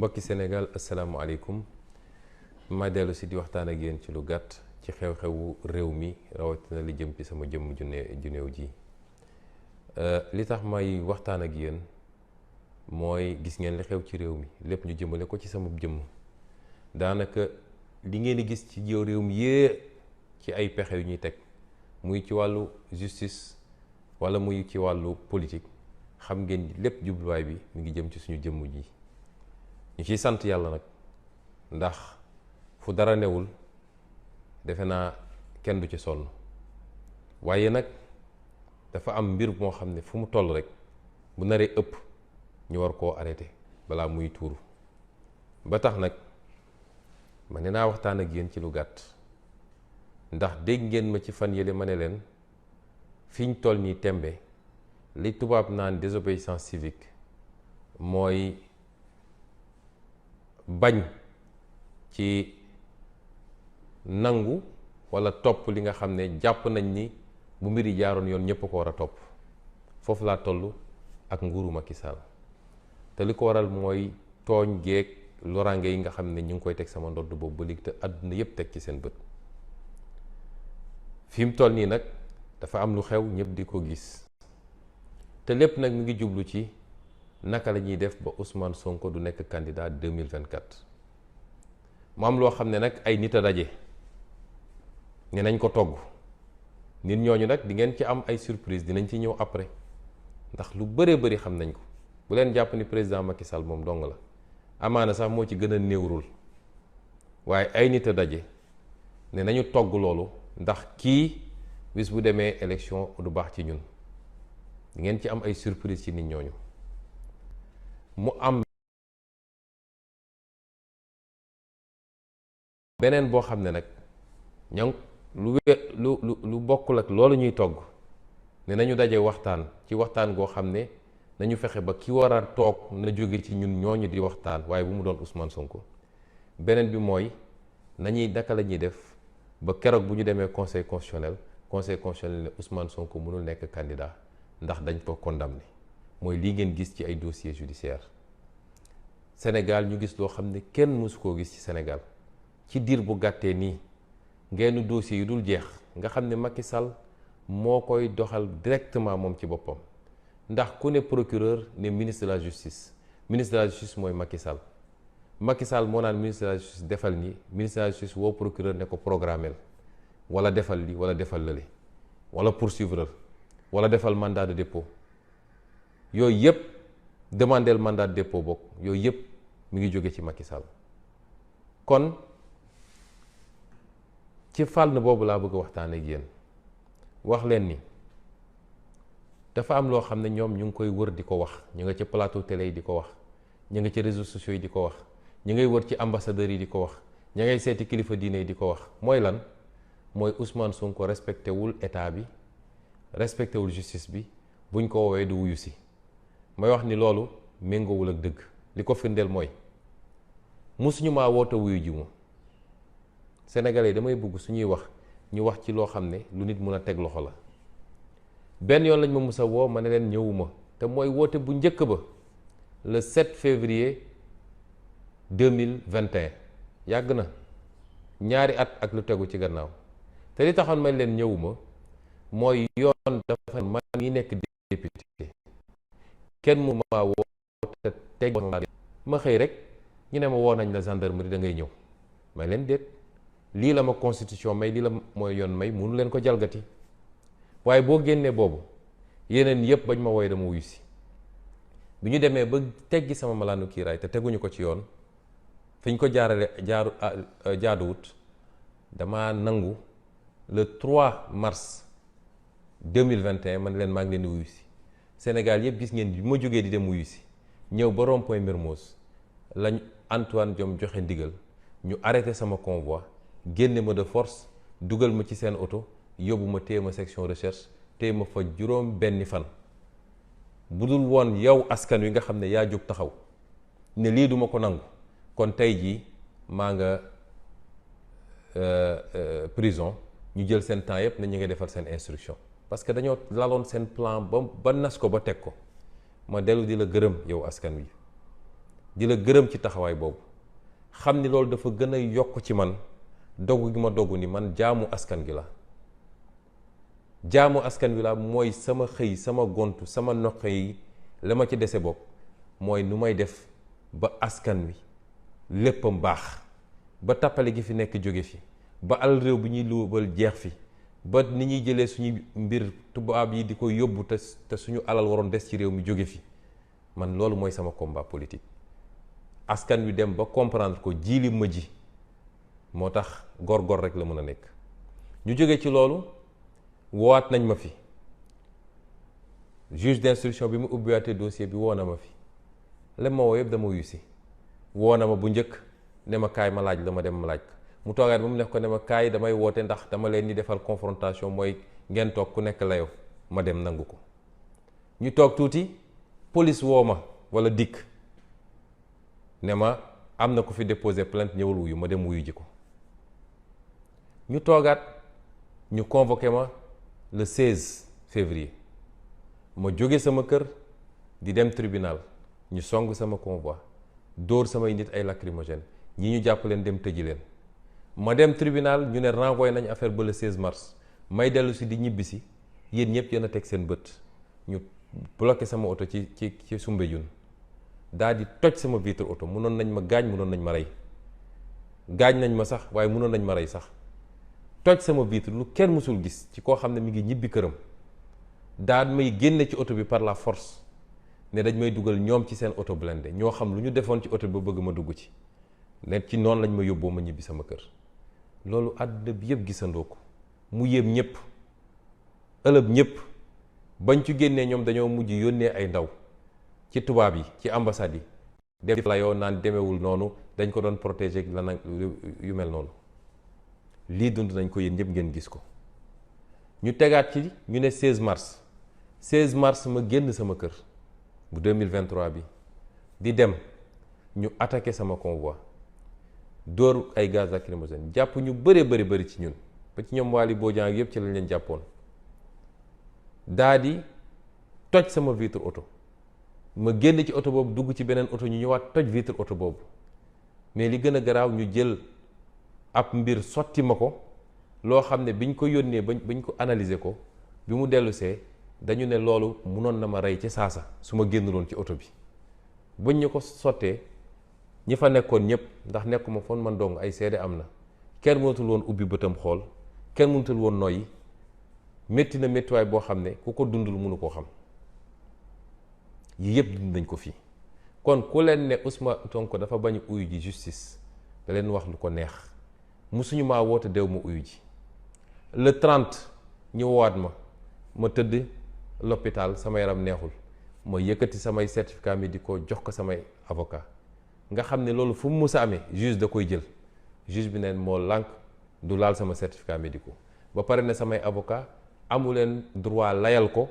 mbokki Sénégal asalaamaaleykum ma dellu si di waxtaan ak yéen ci lu gàtt ci xew-xewu réew mi rawatina li jëm ci sama jëmm ju néew ji li tax may waxtaan ak yéen mooy gis ngeen li xew ci réew mi lépp ñu jëmale ko ci sama jëmm daanaka li ngeen di gis ci jiw réew mi yée ci ay pexe yu ñuy teg muy ci wàllu justice wala muy ci wàllu politique xam ngeen lépp jubluwaay bi mi ngi jëm ci suñu jëmm ji ñu ciy sant yàlla nag ndax fu dara newul defe naa kenn du ci sonn waaye nag dafa am mbir moo xam ne fu mu toll rek bu naree ëpp ñu war koo arrêté balaa muy tuuru ba tax nag ma ne naa waxtaan ak yéen ci lu gàtt ndax dégg ngeen ma ci fan yële ma ne leen fiñ toll nii tembe li tubaab naan désobéissance civique mooy bañ ci nangu walla topp li nga xam ne jàpp nañ ni bu mbir yi jaaroon yoon ñëpp ko war a topp foofu laa toll ak nguuru Macky Sall te li ko waral mooy tooñ geeg loraange yi nga xam ne ñu ngi koy teg sama ndodd boobu ba léegi te àdduna yëpp teg ci seen bët fi mu toll nii nag dafa am lu xew ñëpp di ko gis te lépp nag mu ngi jublu ci naka la ñuy def ba Ousmane Sonko du nekk candidat 2024 mu am loo xam ne nag ay nit a daje ne nañ ko togg nit ñooñu nag di ngeen ci am ay surprise dinañ ci ñëw après ndax lu bëree bëri xam nañ ko bu leen jàpp ni président Macky Sall moom dong la amaana sax moo ci gën a néewrul waaye ay nit a daje ne nañu togg loolu ndax kii bis bu demee élection du baax ci ñun di ngeen ci am ay surprise ci nit ñooñu mu am beneen boo xam ne nag ña lu bokkul ak loolu ñuy togg ne nañu daje waxtaan ci waxtaan goo xam ne nañu fexe ba ki war a toog na jóge ci ñun ñooñu di waxtaan waaye bu mu doon Ousmane Sonko beneen bi mooy nañuy naka la ñuy def ba keroog bu ñu demee conseil constitutionnel ne Ousmane Sonko mënul nekk candidat ndax dañ ko condamné mooy lii ngeen gis ci ay dossier judiciaire Sénégal ñu gis loo xam ne kenn mësu koo gis ci Sénégal ci diir bu gàttee nii ngeenu dossier yu dul jeex nga xam ne Macky Sall moo koy doxal directement moom ci boppam ndax ku ne procureur ne ministre de la justice mooy Macky Sall Macky Sall moo naan ministre de la justice defal nii ministre de la justice woo procureur ne ko programmel wala defal li wala defal lële wala poursuivre wala defal mandat de dépôt yooyu yëpp demandeel mandat de dépôt bokk yooyu yëpp mi ngi jóge ci Macky Sall kon ci fànn boobu laa bëgg a waxtaan ak yéen wax leen ni dafa am loo xam ne ñoom ñu ngi koy wër di ko wax ñu nga ci plateau télé yi di ko wax ñu nga ci réseaux sociaux yi di ko wax ñu ngay wër ci ambassadeurs yi di ko wax ñu ngay seeti kilifa diine yi di ko wax mooy lan mooy Ousmane Sonko respecté wul état bi respecté wul justice bi buñ ko woowee du wuyu si may wax ni loolu méngoowul ak dëgg li ko firndeel mooy musuñu maa woote wuyu ji ma Sénégalais yi damay bëgg suñuy wax ñu wax ci loo xam ne lu nit mun a teg loxo la benn yoon lañ ma mus a woo ma ne leen ñëwuma te mooy woote bu njëkk ba le 7 février 2021 yàgg na ñaari at ak lu tegu ci gannaaw te li taxoon may leen ñëwuma mooy yoon dafa man yi nekk député kenn mu ma woo te teg ma xëy rek ñu ne ma woo nañ la gendarmerie da ngay ñëw may leen déet lii la ma constitution may lii la mooy yoon may mënu leen ko jalgati waaye boo génnee boobu yeneen yëpp bañ ma wooye dama wuyu si bi ñu demee ba teggi sama malaanu kiiraay te teguñu ko ci yoon fi ñu ko jaaduwut dama nangu le 3 mars 2021 man leen maa ngi leen di wuyu si Sénégal yëpp gis ngeen bi ma jógee di dem wuyu si ñëw ba rond-point Mermoz lañ Antoine Diome joxe ndigal ñu arrêté sama convoi génne ma de force dugal ma ci seen oto yóbbu ma téye ma section recherche téye ma fa juróom benni fan bu dul woon yow askan wi nga xam ne yaa jóg taxaw ne lii duma ko nangu kon tey jii maa nga prison ñu jël seen temps yëpp ne ñu ngi defar seen instruction parce que dañoo laloon seen plan ba nas ko ba teg ko. ma dellu di la gërëm yow askan wi di la gërëm ci taxawaay boobu xam ni loolu dafa gën a yokk ci man dogu gi ma dogu ni man jaamu askan gi la jaamu askan wi la mooy sama xëy sama gontu sama noq yi la ma ci dese bokk mooy nu may def ba askan wi léppam baax ba tappale gi fi nekk jóge fi ba al réew bi ñuy luubal jeex fi ba ni ñuy jëlee suñu mbir tubaab yi di ko yóbbu te suñu alal waroon des ci réew mi jóge fi man loolu mooy sama combat politique askan wi dem ba comprendre ko jiili ma ji moo tax góor-góor rek la mën a nekk ñu jóge ci loolu woowaat nañ ma fi juge d'instruction bi mu ubbiwaatee dossier bi woo na ma fi lem ma woo yëpp dama wuyu si woo na ma bu njëkk ne ma kaay ma laaj la ma dem ma laaj ko mu toogaat ba mu nekk ko ne ma kaay damay woote ndax dama leen di defal confrontation mooy ngeen toog ku nekk layoo ma dem nangu ko ñu toog tuuti police woo ma walla dikk ne ma am na ku fi déposé plainte ñëwul wuyu ma dem wuyu ji ko ñu toogaat ñu convoqué ma le 16 février ma jóge sama kër di dem tribunal ñu song sama convoi dóor samay nit ay lacrymogène ñi ñu jàpp leen dem tëji leen ma dem tribunal ñu ne renvoyé nañ affaire ba le 16 mars may dellu si di ñibbi si yéen ñëpp yéen a teg seen bët ñu bloqué sama oto ci Soumbédioune daal di toj sama vitre oto mënoon nañ ma gaañ mënoon nañ ma rey gaañ nañ ma sax waaye mënoon nañ ma rey sax toj sama vitre lu kenn mësul gis ci koo xam ne mi ngi ñibbi këram daal may génne ci oto bi par la force ne dañ may dugal ñoom ci seen oto blindé ñoo xam lu ñu defoon ci oto bi ba bëgg ma dugg ci ne ci noonu lañ ma yóbboo ma ñibbi sama kër loolu àdduna bi yëpp gisandoo ko mu yéem ñëpp ëlëb ñëpp bañ ci génnee ñoom dañoo mujj yónnee ay ndaw ci tubaab yi ci ambassade yi def la yoo naan demewul noonu dañ ko doon protéger la nag yu mel noonu lii dund nañ ko yéen ñëpp ngeen gis ko ñu tegaat ci ñu ne 16 mars ma génn sama kër bu 2023 bi di dem ñu attaqué sama convoi dóor ay gaz lacrymogène jàpp ñu bëree bëri ci ñun ba ci ñoom Waly Bodian yëpp ci lañ leen jàppoon daa di toj sama vitre oto ma génn ci oto boobu dugg ci beneen oto ñu ñëwaat toj vitre oto boobu mais li gën a garaaw ñu jël ab mbir sotti ma ko loo xam ne biñ ko yónnee bañ ko analyser ko bi mu dellusee dañu ne loolu munoon na ma rey ci saasa su ma génnuloon ci oto bi bañ ñu ko sottee ñi fa nekkoon ñëpp ndax nekkuma foon man dong ay seede am na kenn mënatul woon ubbi bëtam xool kenn mënatul woon noyyi métti na méttiwaay boo xam ne ku ko dundul mënu koo xam yi yëpp dund nañ ko fii kon ku leen ne Ousmane Sonko dafa bañ uyu ji justice da leen wax lu ko neex musuñu maa woote dew ma uyu ji le 30 ñu woowaat ma tëdd l'hôpital sama yaram neexul ma yëkkati samay certificat médicaux jox ko samay avocat nga xam ne loolu fu mu mus a amee juge da koy jël juge bi neen moo lànk du laal sama certificat médicaux ba pare ne samay avocat amu leen droit layal ko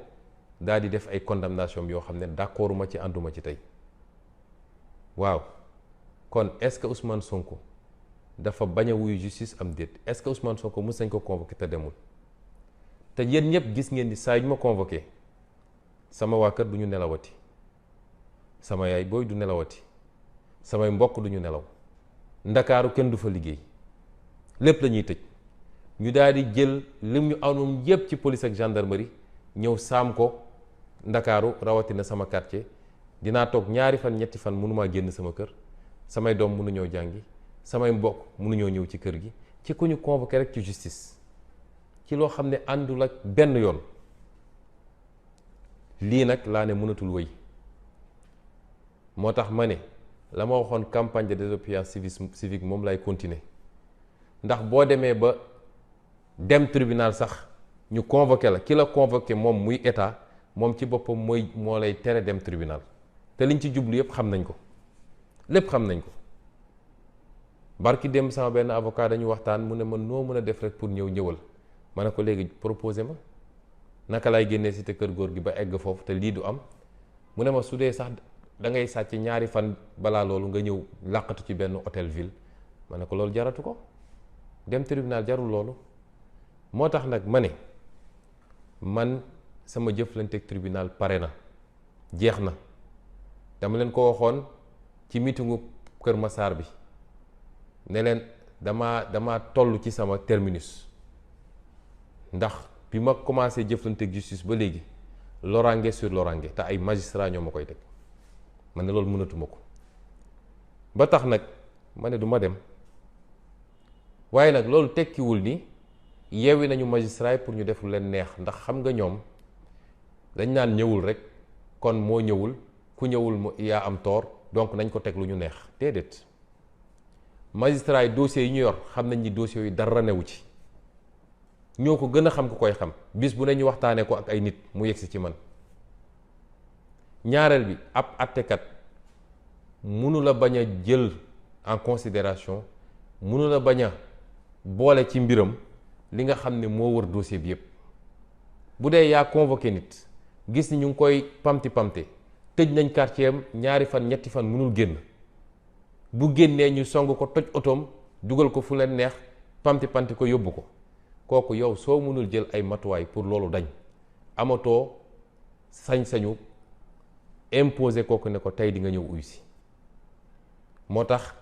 daal di def ay condamnation yoo xam ne d'accorduma ci ànduma ci tey waaw kon est-ce que Ousmane Sonko dafa bañ a wuyu justice am déet est-ce que Ousmane Sonko mës nañ ko convoqué te demul te yéen ñëpp gis ngeen ni saa yu ma convoqué sama waa kër du ñu nelawati sama yaay booy du nelawati samay mbokk du ñu nelaw ndakaaru kenn du fa liggéey lépp lañuy tëj ñu daal di jël lim ñu amoon yépp ci police ak gendarmerie ñëw saam ko ndakaaru rawatina sama quartier dinaa toog ñaari fan ñetti fan mënumaa génn sama kër samay doom mënuñoo jàngi samay mbokk mënuñoo ñëw ci kër gi ci ku ñu convoqué rek ci justice ci loo xam ne àndul ak benn yoon lii nag laa ne mënatul wëy moo tax ma ne la ma waxoon campagne de désobéissance civique moom lay continuer ndax boo demee ba dem tribunal sax ñu convoqué la ki la convoqué moom muy état moom ci boppam moo lay tere dem tribunal te liñ ci jublu yépp xam nañ ko lépp xam nañ ko barki dem sama benn avocat dañu waxtaan mu ne ma noo mën a def rek pour ñëwal ma ne ko léegi proposé ma naka lay génnee cité kër góor gi ba egg foofu te lii du am mu ne ma su dee sax da ngay sàcc ñaari fan balaa loolu nga ñëw làqatu ci benn hôtel ville ma ne ko loolu jaratu ko dem tribunal jarul loolu moo tax nag ma ne man sama jëflanteeg tribunal pare na jeex na. dama leen ko waxoon ci meetingu Kër Massar bi ne leen dama toll ci sama terminus ndax bi ma commencé jëflanteeg justice ba léegi loraange sur loraange te ay magistrat ñoo ma koy teg man ne loolu mënatuma ko ba tax nag ma ne du ma dem waaye nag loolu tekkiwul ni yeewi nañu magistrat yi pour ñu def lu leen neex ndax xam nga ñoom dañ naan ñëwul rek kon moo ñëwul ku ñëwul yaa am tort donc nañ ko teg lu ñu neex déedéet magistrat yi dossiers yi ñu yor xam nañ ni dossiers yi dara newu ci ñoo ko gën a xam ku koy xam bis bu ne ñu waxtaanee ko ak ay nit mu yegsi ci man. ñaareel bi ab àttekat mënu la bañ a jël en considération mënu la bañ a boole ci mbiram li nga xam ne moo wër dossier bi yépp bu dee yaa convoqué nit gis ni ñu ngi koy pamti tëj nañ quartier am ñaari fan ñetti fan mënul génn bu génnee ñu song ko toj otoom dugal ko fu leen neex pamti ko yóbbu ko kooku yow soo mënul jël ay matuwaay pour loolu dañ amatoo sañ-sañu imposer kooku ne ko tey di nga ñëw uyu si moo tax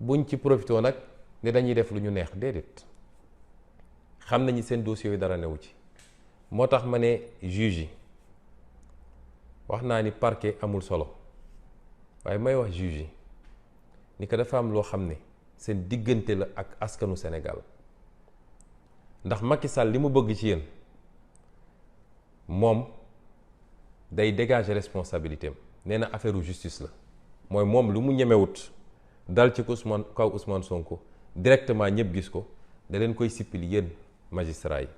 buñ ci profité nag ne dañuy def lu ñu neex déedéet xam nañu seen dossier yi dara newu ci moo tax ma ne juge yi wax naa ni parquet amul solo waaye may wax juge yi ni ko dafa am loo xam ne seen diggante la ak askanu Sénégal ndax Macky Sall li mu bëgg ci yéen moom day dégager responsabilité am nee na affaire justice la mooy moom lu mu ñemewut dal ci kaw Ousmane Sonko directement ñëpp gis ko da leen koy sippili yéen magistrat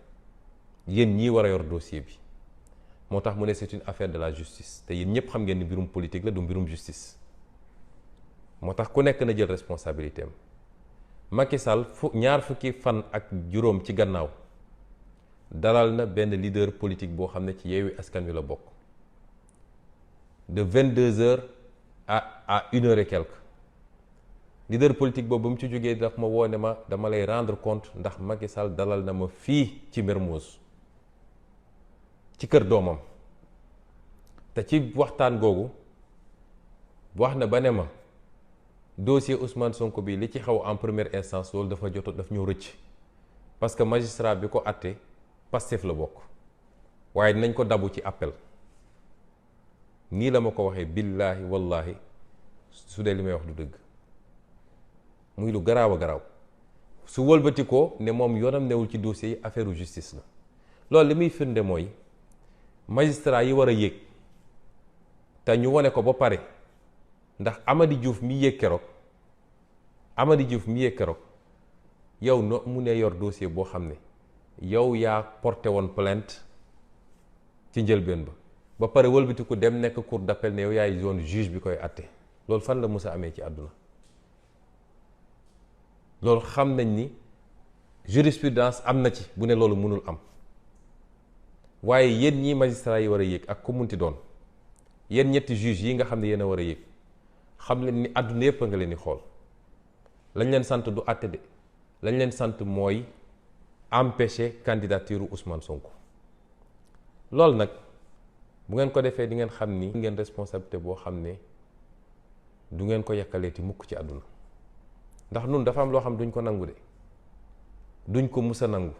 yi yéen ñii war a yor dossier bi moo tax mu ne c'est une affaire de la justice te yéen ñëpp xam ngeen ni mbirum politique la du mbirum justice moo tax ku nekk na jël responsabilité am Macky Sall ñaar fukki fan ak juróom ci gannaaw dalal na benn leader politique boo xam ne ci Yewwi Askan Wi la bokk de 22h à 1h et quelque leader politique boobu ba mu ci jógee daf ma woo ne ma dama lay rendre compte ndax Macky Sall dalal na ma fii ci Mermoz ci kër doomam te ci waxtaan googu wax na ba ne ma dossier Ousmane Sonko bi li ci xaw en première instance loolu daf ñoo rëcc parce que magistrat bi ko àtte Pastef la bokk waaye dinañ ko dabu ci appel nii la ma ko waxee billaahi wallaahi su dee li may wax du dëgg muy lu garaaw a garaaw su wëlbati ko ne moom yoonam newul ci dossier yi affaire justice la loolu li muy firnde mooy magistrat yi war a yéeg te ñu wane ko ba pare ndax Amady Diouf mi yéeg keroog yow no mu ne yor dossier boo xam ne yow yaa porté woon plainte ci njëlbeen ba pare wëlbatiku dem nekk cour d'appel ne yow yaay zone juge bi koy àtte loolu fan la mës a amee ci àdduna loolu xam nañ ni jurisprudence am na ci bu ne loolu mënul am waaye yéen ñii magistrat yi war a yéeg ak ku munti doon yéen ñetti juge yi nga xam ne yéen a war a yéeg xam leen ni àdduna yépp a nga leen di xool lañ leen sant du àtte de lañ leen sant mooy empêcher candidature Ousmane Sonko loolu nag bu ngeen ko defee di ngeen xam ni ngeen responsabilité boo xam ne du ngeen ko yàkkaleeti mukk ci àdduna ndax nun dafa am loo xam duñ ko nangu de duñ ko mus a nangu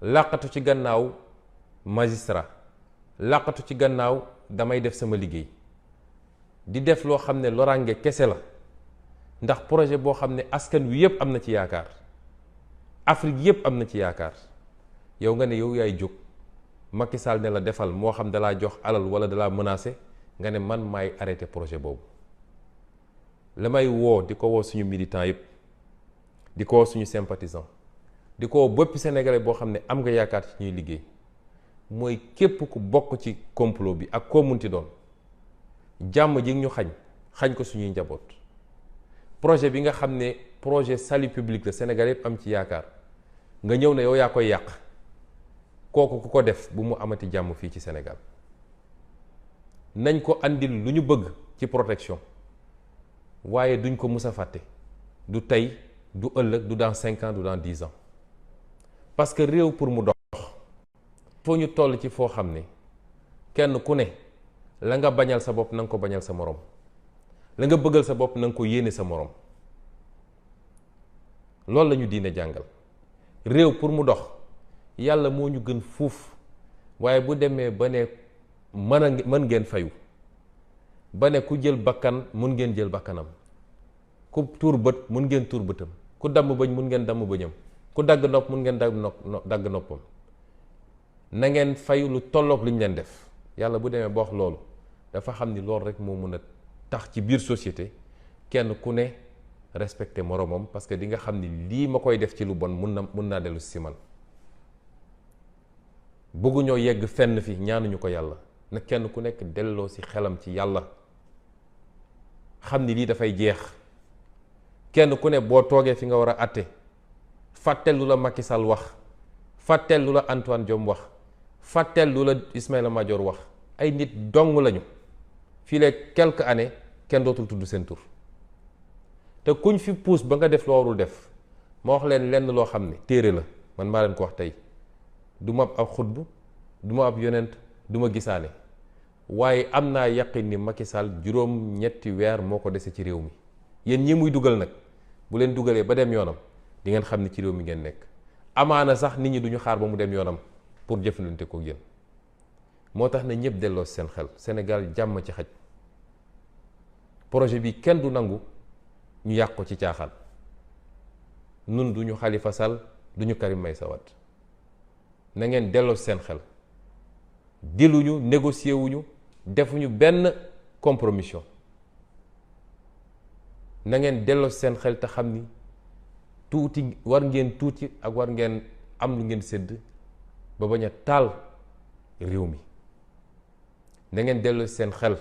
làqatu ci gannaaw magistrat làqatu ci gannaaw damay def sama liggéey di def loo xam ne loraange kese la ndax projet boo xam ne askan wi yépp am na ci yaakaar Afrique yépp am na ci yaakaar yow nga ne yow yaay jóg Macky Sall ne la defal moo xam dalaa jox alal wala dalaa menacé nga ne man maay arrêté projet boobu la may woo di ko woo suñu militant yépp di ko woo suñu sympathisant di ko woo boppi sénégalais boo xam ne am nga yaakaar ci ñuy liggéey mooy képp ku bokk ci complot bi ak koo munti doon jàmm ji ñu xañ ko suñuy njaboot projet bi nga xam ne projet salut public la Sénégal yépp am ci yaakaar nga ñëw ne yow yaa koy yàq kooku ku ko def bu mu amati jàmm fii ci Sénégal nañ ko andil lu ñu bëgg ci protection waaye duñ ko mus a fàtte du tey du ëllëg du dans 5 ans du dans 10 ans parce que réew pour mu dox foo ñu toll ci foo xam ne kenn ku ne la nga bañal sa bopp na nga ko bañal sa morom, la nga bëggal sa bopp na nga ko yéene sa morom. loolu la ñu diine jàngal. réew pour mu dox yàlla moo ñu gën fuuf, waaye bu demee ba ne mën ngeen fayu, ba ne ku jël bakkan mun ngeen jël bakkanam, ku tuur bët mun ngeen tuur bëtam, ku damm bëñ mun ngeen damm bëñam, ku dagg nopp mun ngeen dagg noppam, na ngeen fayu lu tolloog li ñu leen def. yàlla bu demee ba wax loolu dafa xam ni loolu rek moo mën a tax ci biir société kenn ku ne respecté moromam, parce que di nga xam ni lii ma koy def ci lu bon mun naa dellu si man. bëgguñoo yegg fenn fi, ñaanuñu ko yàlla, na kenn ku nekk delloo si xelam ci yàlla, xam ni lii dafay jeex. kenn ku ne boo toogee fi nga war a àtte, fàtteel lu la Macky Sall wax, fàtteel lu la Antoine Diome wax, fàtteel lu la Ismaïla Madior wax. ay nit dong lañu. fii les quelques années kenn dootul tudd seen tur. te kuñ fi puus ba nga def loo warul def, ma wax leen lenn loo xam ne téere la, man maa leen ko wax tey. du ma ab xutbu, du ma ab yonent, du ma gisaane, waaye am naa yaqin ni Macky Sall juróom-ñetti weer moo ko dese ci réew mi. yéen ñi muy dugal nag bu leen dugalee ba dem yoonam di ngeen xam ni ci réew mi ngeen nekk. amaana sax nit ñi duñu xaar ba mu dem yoonam pour jëflante ko yéen. moo tax na ñëpp delloo seen xel. Sénégal jàmm ci xaj. projet bi kenn du nangu ñu yàq ko ci caaxaan. nun duñu Khalifa Sall duñu Karim Meïssa Wade. na ngeen delloo seen xel. diluñu, négocier wuñu, defuñu benn compromission. na ngeen delloo seen xel te xam ni tuuti war ngeen tuuti ak war ngeen am lu ngeen sédd ba bañ a taal réew mi. na ngeen delloo seen xel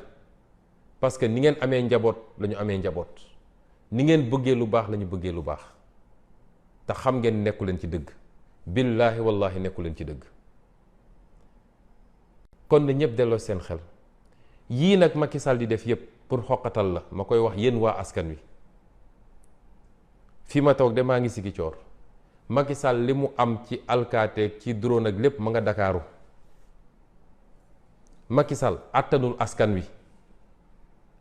parce que ni ngeen amee njaboot la ñu amee njaboot, ni ngeen bëggee lu baax la ñu bëggee lu baax, te xam ngeen nekku leen ci dëgg. billaahi wallaahi nekku leen ci dëgg. kon na ñëpp delloo seen xel. yii nag Macky Sall di def yëpp pour xoqatal la, ma koy wax yéen waa askan wi. fi ma toog de maa ngi sigi coor. Macky Sall li mu am ci alkaateeg ci drone ak lépp ma nga Dakaaru. Macky Sall àttanul askan wi.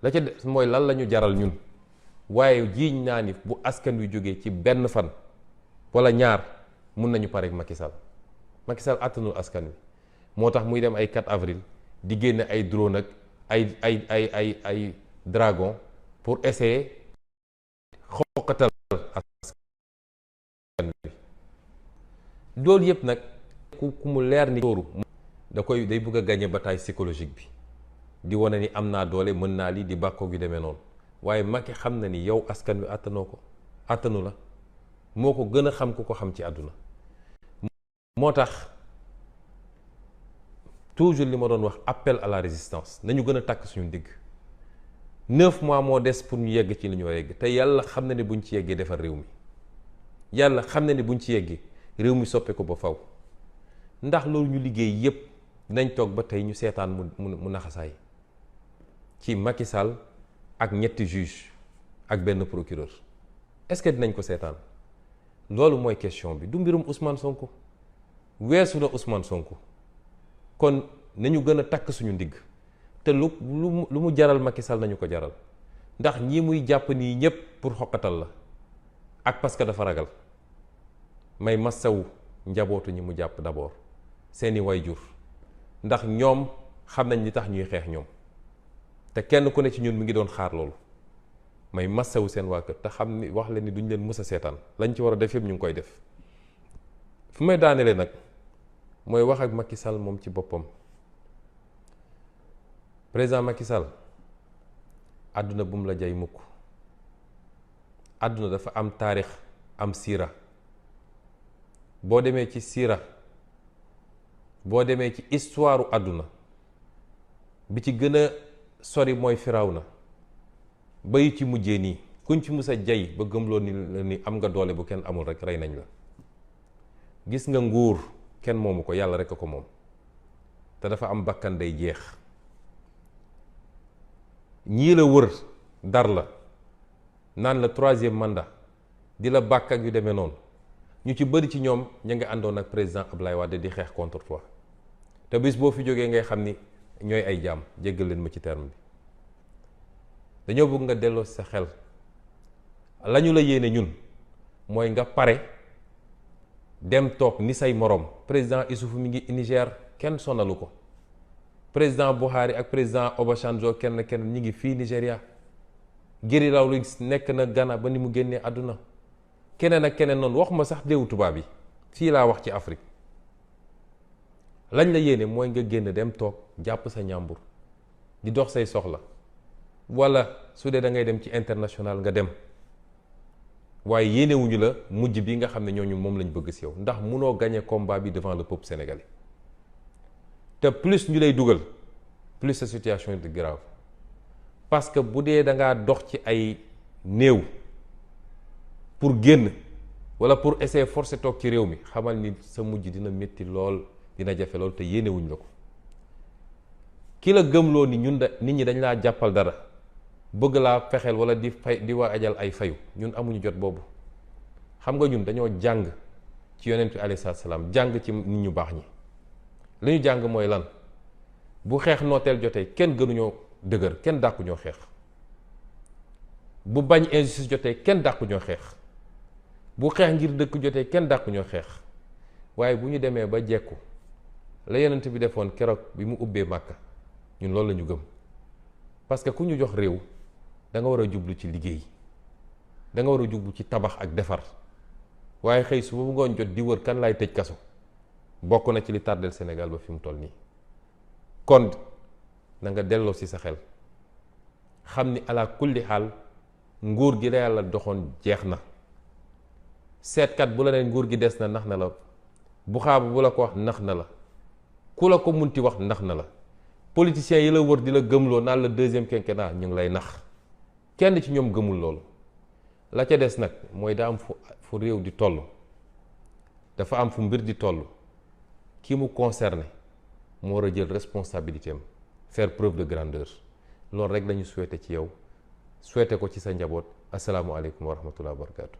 la ca des mooy lan la ñu jaral ñun. waaye jiiñ naa ni bu askan wi jógee ci benn fan wala ñaar mun nañu pareeg Macky Sall. Macky Sall àttanul askan wi. moo tax muy dem ay 4 avril di génne ay drone ak ay dragon pour essayer xoqatal askan wi. loolu yëpp nag ku mu leer ni tóoru day bëgg a gagner bataille psychologique bi, di wane ni am naa doole, mën naa lii, di bàkkoog yu demee noonu. waaye Macky xam na ni yow askan wi àttanoo ko, àttanu la, moo ko gën a xam ku ko xam ci àdduna. moo tax toujours li ma doon wax, appel à la résistance, nañu gën a takk suñu ndigg. 9 mois moo des pour ñu yegg ci li ñu war a yegg, te yàlla xam na ne buñ ci yeggee defar réew mi. yàlla xam na ne buñ ci yeggee réew mi soppe ko ba faw. ndax loolu ñu liggéey yépp nañ toog ba tey ñu seetaan mu naxasaay ci Macky Sall ak ñetti juge ak benn procureur. est-ce que dinañ ko seetaan? loolu mooy question bi. du mbirum Ousmane Sonko, weesu na Ousmane Sonko. kon nañu gën a takk suñu ndigg, te lu mu jaral Macky Sall nañu ko jaral. ndax ñi muy jàpp nii ñépp pour xoqatal la, ak parce que dafa ragal. may massawu njabootu ñi mu jàpp d'abord, seeni wayjur, ndax ñoom xam nañ li tax ñuy xeex ñoom, te kenn ku ne ci ñun mi ngi doon xaar loolu. may massawu seen waa kër te xam ni wax leen ni duñ leen mës a seetaan, lañ ci war a def yëpp ñu ngi koy def. fu may daanelee nag mooy wax ak Macky Sall moom ci boppam. président Macky Sall, àdduna bu mu la jay mukk. àdduna dafa am taarix, am siira. boo demee ci siira, boo demee ci histoire àdduna bi ci gën a sori mooy Firawna. ba yu ci mujjee nii kuñ ci mus a jay ba gëmloo ni am nga doole bu kenn amul rek rey nañ la. gis nga nguur kenn moomu ko, yàlla rek a ko moom, te dafa am bakkan day jeex. ñii la wër dar la naan la 3e mandat, di la bàkk ak yu demee noonu, ñu ci bëri ci ñoom ña ngi àndoon ak président Ablaye Wade di xeex contre toi te bis boo fi jógee ngay xam ni ñooy ay jaam jéggal leen ma ci terme bi. dañoo bëgg nga delloo sa xel la ñu la yéene ñun mooy nga pare dem toog ni say morom. président Issoufou mi ngi Niger kenn sonalu ko, président Buhari ak président Obasanjo kenn ñi ngi fii Nigéria, Guéry Rawlings nekk na Ghana ba ni mu génnee àdduna, keneen ak keneen noonu. waxuma sax déewu tubaab yi, fii laa wax ci Afrique. lañ la yéene mooy nga génn dem toog jàpp sa ñàmbur di dox say soxla, wala su dee da ngay dem ci international nga dem, waaye yéenewuñu la mujj bi nga xam ne ñooñu moom lañ bëgg si yow, ndax munoo gagner combat bi devant le peuple sénégalais. te plus ñu lay dugal plus sa situation est grave, parce que bu dee da ngaa dox ci ay néew pour génn wala pour essayer forcer toog ci réew mi, xamal ni sa mujj dina métti lool, dina jafe lool, te yéenewuñ la ko. ki la gëmloo ni ñun nit ñi dañ laa jàppal dara bëgg laa fexeel wala di fay di waajal ay fayu, ñun amuñu jot boobu. xam nga ñun dañoo jàng ci yonent bi alayhi salaam, jàng ci nit ñu baax ñi. li ñu jàng mooy lan? bu xeex nooteel jotee kenn gënuñoo dëgër, kenn dàquñoo xeex. bu bañ injustice jotee kenn dàquñoo xeex. bu xeex ngir dëkk jotee kenn dàquñoo xeex. waaye bu ñu demee ba jekku la yonent bi defoon keroog bi mu ubbee Màkka, ñun loolu la ñu gëm. parce que ku ñu jox réew da nga war a jublu ci liggéey, da nga war a jublu ci tabax ak defar, waaye xëy su bu ngoon jot di wër kan laay tëj kaso bokk na ci li tardel Sénégal ba fi mu toll nii. kon na nga delloo si sa xel xam ni ala kulli xaal nguur gi la yàlla doxoon jeex na. seetkat bu la ne nguur gi des na nax na la, bu xaabu bu la ko wax nax na la, ku la ko munti wax nax na la. politiciens yi la wër di la gëmloo naan la deuxième quinquennat ñu ngi lay nax, kenn ci ñoom gëmul loolu. la ca des nag mooy daa am fu réew di toll, dafa am fu mbir di toll, ki mu concerné moo war a jël responsabilité am, faire preuve de grandeur. loolu rek lañu souhaité ci yow, souhaité ko ci sa njaboot. asalaamualeykum wa rahmatulah wa barakaatu.